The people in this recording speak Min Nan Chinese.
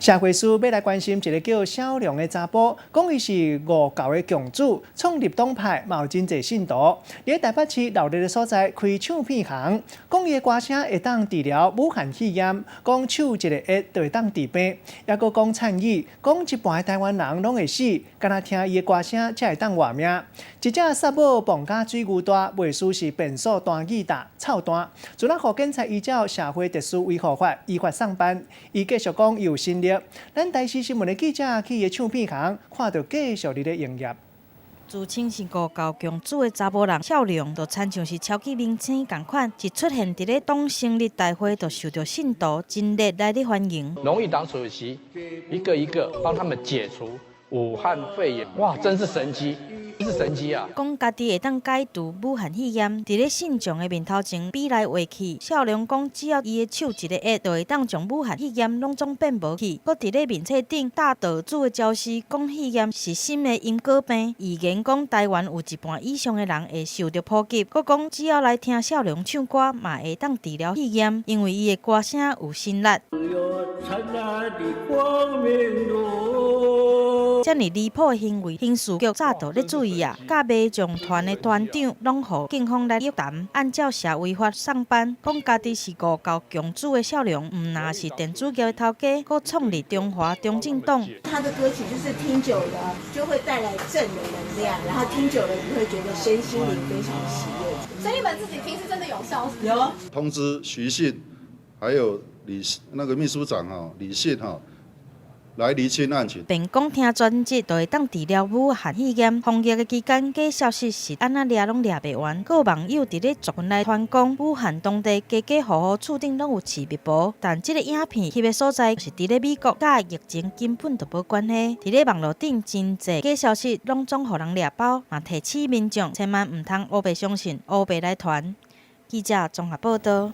社會事欲來關心一个叫蕭龍的查埔，講伊是悟教的共主，創立黨派，嘛有真濟信徒。佇咧台北市鬧熱的所在開唱片行，講伊的歌聲會當治療武漢肺炎，講唱一个月就會當治病，抑閣講讖語，講一半的台灣人攏會死，干焦聽伊的歌聲才會當活命。一隻薩某磅佮水牛大，賣輸是變數彈吉他臭彈。陣仔予警察依照社會秩序維護法依法送辦。伊繼續講伊有神力。咱台視新聞的記者去伊的唱片行，看著繼續佇咧營業。自稱是悟教共主的查埔人蕭龍，就親像是超級明星仝款，一出現佇咧黨成立大會，就受著信徒真熱烈的歡迎。榮譽黨主席一個一個幫他們解除武漢肺炎，哇，真是神蹟，真是神蹟啊！講家己會當解除武漢肺炎，佇咧信眾的面頭前比來畫去。蕭龍講，只要伊的手一个壓，就會當將武漢肺炎攏總變無去。閣佇咧面冊頂貼道主的招式，講肺炎是心的因果病，預言講台灣有一半以上的人會受著波及。閣講只要來聽蕭龍唱歌，嘛會當治療肺炎，因為伊的歌聲有神力。光明路。遮爾離譜的行為，刑事局早就咧注意啊！佮馬將團的團長攏予警方來約談，按照社維法送辦。講家己是悟教共主的蕭龍，毋但是電子業的頭家，閣創立中華中正黨。他的歌曲就是聽久了就會帶來正的能量，然後聽久了你會覺得身心靈非常喜悅。所以你們自己聽是真的有效？有。通知徐姓，還有李那個秘書長哈李信哈，來釐清案情。辯講聽專輯就會當治療武漢肺炎。防疫的期間，假消息是按怎掠攏掠袂完。閣有網友佇咧族群內傳講，武漢當地家家戶戶厝頂攏有飼蜜婆，但這个影片翕的所在是佇咧美國，佮疫情根本就無關係。佇咧網路頂真濟假消息攏總予人掠包，嘛提醒民眾千萬毋通烏白相信，烏白來傳。記者綜合報導。